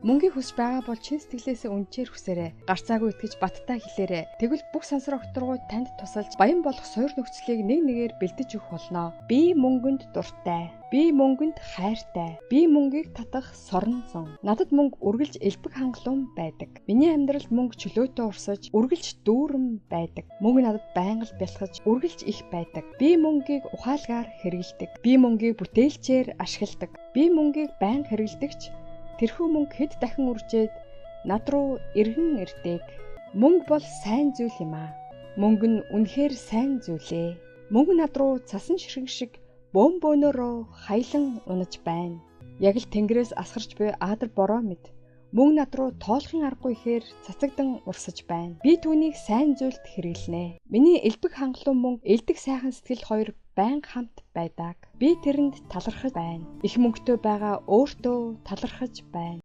Мөнгийг хүсэж байгаа бол чин сэтгэлээсээ үнчээр хүсээрэй. Гарцаагүй итгэж баттай хэлээрэй. Тэгвэл бүх сансар огторгуй танд тусалж баян болох суур нөхцөлийг нэг нэгээр бэлдэж өгөх болно. Би мөнгөнд дуртай. Би мөнгөнд хайртай. Би мөнгийг татах сорон зун. Надад мөнгө үргэлж элбэг хангалуун байдаг. Миний амьдралд мөнгө чөлөөтэй урсаж, үргэлж дүүрэн байдаг. Мөнгө надад байнга л бялхаж, үргэлж их байдаг. Би мөнгийг ухаалгаар хэрэглэдэг. Би мөнгийг бүтээлчээр ашигладаг. Би мөнгийг байнга хэрэглэдэгч тэрхүү мөнгө хэд дахин үржээд над руу эргэн ирдэг. Мөнгө бол сайн зүйл юм аа. Мөнгө нь үнэхээр сайн зүйлээ. Мөнгө над руу цасан ширхэг шиг бөөн бөөнөрөө хаялан унаж байна. Яг л тэнгэрээс асгарч буй аадар бороо мэд мөнгө над руу тоолохын аргагүй ихээр цацагдан урсаж байна. Би түүнийг сайн зүйлд хэрэглэнэ. Миний элбэг хангалуун мөнгө, элдэг сайхан сэтгэл хоёр байнга хамт байдаг. Би тэрэнд талархаж байна. Их мөнгөтэй байгаа өөртөө талархаж байна.